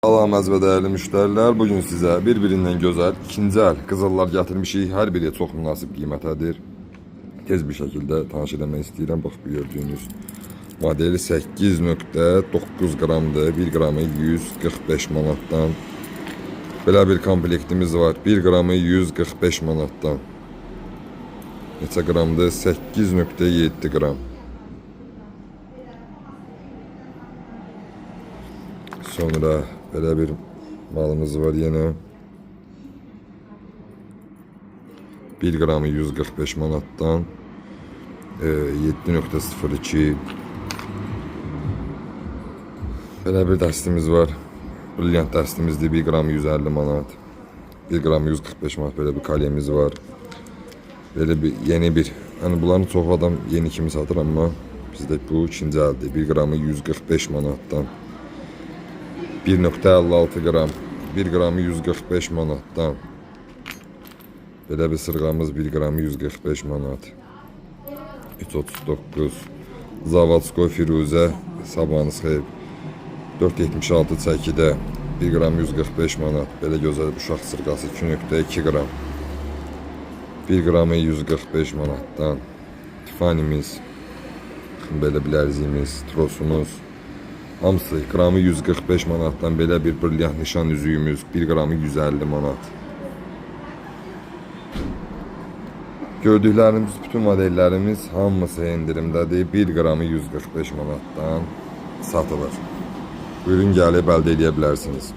Salam əziz və dəyərli müştərilər, bugün sizə bir-birindən gözəl ikinci əl qızıllar gətirmişik. Hər biri çox münasib qiymətədir. Tez bir şəkildə tanış eləmək istəyirəm. Bax bu gördüyünüz modeli 8.9 qramdır. 1 qramı 145 manatdan. Belə bir komplektimiz var. 1 qramı 145 manatdan. Neçə qramdır? 8.7 qram. Sonra belə bir malımız var yenə. 1 qramı 145 manatdan. 7.02. Belə bir dəstimiz var. Brilliant dəstimizdir. 1 qram 150 manat. 1 qram 145 manat belə bir kalyemiz var. Belə bir yeni bir, yəni bunların çox adam yeni kimi satır, amma bizdə bu ikinci əldir. 1 qramı 145 manatdan. 1.56 qram, 1 qramı 145 manatdan. Belə bir sırğamız 1 qramı 145 manat. 3.39. Zavodskoy Firuzə, sabahınız xeyir. 4.76 çəkidə 1 qram 145 manat. Belə gözəl uşaq sırğası 2.2 qram. 1 qramı 145 manatdan. Tiffany'miz, belə bilərziyimiz, trosumuz. Hamısı qramı 145 manatdan. Belə bir brilliant nişan üzüyümüz 1 qramı 150 manat. Gördüklərimiz, bütün modellərimiz hamısı endirimdədir. 1 qramı 145 manatdan satılır. Buyurun gəlib əldə edə bilərsiniz.